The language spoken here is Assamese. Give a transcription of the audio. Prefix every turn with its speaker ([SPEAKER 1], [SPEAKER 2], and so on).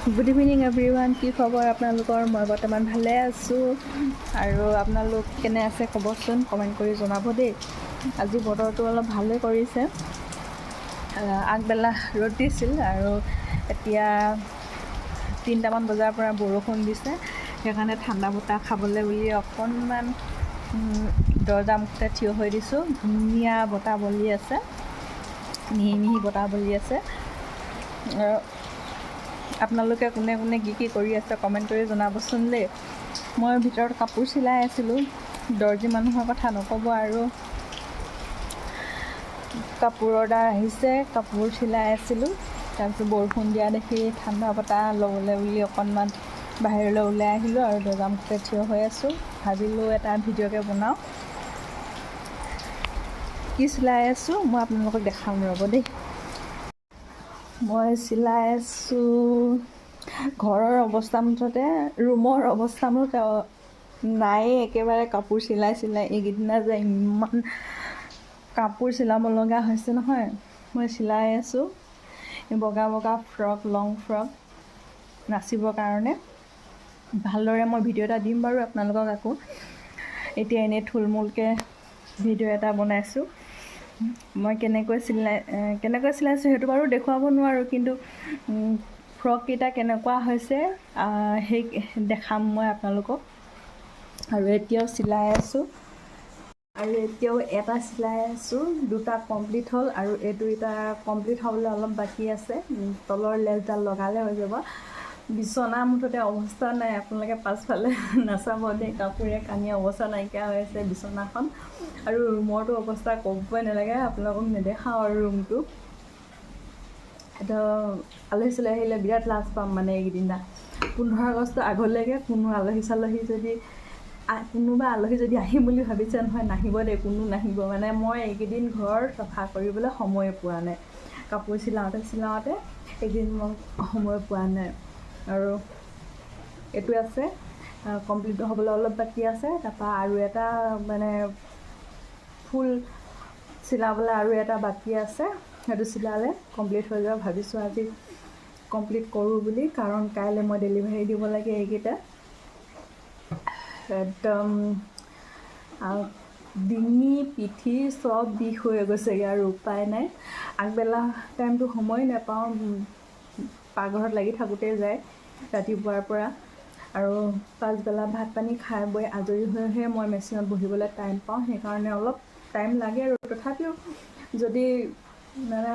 [SPEAKER 1] গুড ইভিনিং এভৰিৱান, কি খবৰ আপোনালোকৰ? মই বৰ্তমান ভালে আছোঁ আৰু আপোনালোক কেনে আছে ক'বচোন, কমেণ্ট কৰি জনাব দেই। আজি বতৰটো অলপ ভালেই কৰিছে। আগবেলা ৰ'দ দিছিল আৰু এতিয়া 3টামান বজাৰ পৰা বৰষুণ দিছে। সেইকাৰণে ঠাণ্ডা বতাহ খাবলৈ বুলি অকণমান দৰ্জা মুখতে থিয় হৈ দিছোঁ। ধুনীয়া বতাহ বলি আছে, মিহি মিহি বতাহ বলি আছে। আৰু আপোনালোকে কোনে কোনে কি কি কৰি আছে কমেণ্ট কৰি জনাবচোন দেই। মই ভিতৰত কাপোৰ চিলাই আছিলোঁ, দৰ্জী মানুহৰ কথা নক'ব আৰু। কাপোৰ অৰ্ডাৰ আহিছে, কাপোৰ চিলাই আছিলোঁ। তাৰপিছত বৰষুণ দিয়া দেখি ঠাণ্ডা বতাহ ল'বলৈ বুলি অকণমান বাহিৰলৈ ওলাই আহিলোঁ আৰু দৰ্জা মুখতে থিয় হৈ আছোঁ। ভাবিলোঁ এটা ভিডিঅ'কে বনাওঁ। কি চিলাই আছোঁ মই আপোনালোকক দেখাম, ৰ'ব দেই। মই চিলাই আছোঁ, ঘৰৰ অৱস্থা মুঠতে, ৰুমৰ অৱস্থা মুঠতে নায়েই একেবাৰে। কাপোৰ চিলাই চিলাই এইকেইদিনা যে ইমান কাপোৰ চিলাব লগা হৈছে নহয়। মই চিলাই আছোঁ বগা বগা ফ্ৰক, লং ফ্ৰক, নাচিবৰ কাৰণে। ভালদৰে মই ভিডিঅ' এটা দিম বাৰু আপোনালোকক আকৌ। এতিয়া এনেই থুলমূলকৈ ভিডিঅ' এটা বনাইছোঁ। মই কেনেকৈ চিলাইছোঁ সেইটো বাৰু দেখুৱাব নোৱাৰোঁ, কিন্তু ফ্ৰককেইটা কেনেকুৱা হৈছে সেই দেখাম মই আপোনালোকক। আৰু এতিয়াও চিলাই আছোঁ আৰু এতিয়াও এটা চিলাই আছোঁ। দুটা কমপ্লিট হ'ল আৰু এইটো এটা কমপ্লিট হ'বলৈ অলপ বাকী আছে। তলৰ লেচডাল লগালে হৈ যাব। বিচনা মুঠতে অৱস্থা নাই, আপোনালোকে পাছফালে নাচাব দেই। কাপোৰে কানি অৱস্থা নাইকিয়া হৈ আছে বিচনাখন। আৰু ৰুমৰটো অৱস্থা ক'বই নালাগে, আপোনালোকক নেদেখাওঁ আৰু ৰুমটো। এইটো আলহী চালহী আহিলে বিৰাট লাজ পাম। মানে এইকেইদিনা 15 আগষ্টৰ আগলৈকে কোনো আলহী চালহী যদি, কোনোবা আলহী যদি আহিম বুলি ভাবিছে নহয়, নাহিব দেই, কোনো নাহিব। মানে মই এইকেইদিন ঘৰ চফা কৰিবলৈ সময়ে পোৱা নাই। কাপোৰ চিলাওঁতে চিলাওঁতে এইকেইদিন মই সময় পোৱা নাই। আৰু এইটো আছে, কমপ্লিট হ'বলৈ অলপ বাকী আছে। তাৰপৰা আৰু এটা মানে ফুল চিলাবলৈ আৰু এটা বাকী আছে, সেইটো চিলালে কমপ্লিট হৈ যাব। ভাবিছোঁ আজি কমপ্লিট কৰোঁ বুলি, কাৰণ কাইলৈ মই ডেলিভাৰী দিব লাগে এইকেইটা। একদম ডিঙি পিঠি চব বিষ হৈ গৈছেগৈ আৰু উপায় নাই। আগবেলা টাইমটো সময় নাপাওঁ, পাকঘৰত লাগি থাকোঁতেই যায় ৰাতিপুৱাৰ পৰা। আৰু পাছবেলা ভাত পানী খাই বৈ আজৰি হৈহে মই মেচিনত বহিবলৈ টাইম পাওঁ, সেইকাৰণে অলপ টাইম লাগে। আৰু তথাপিও যদি মানে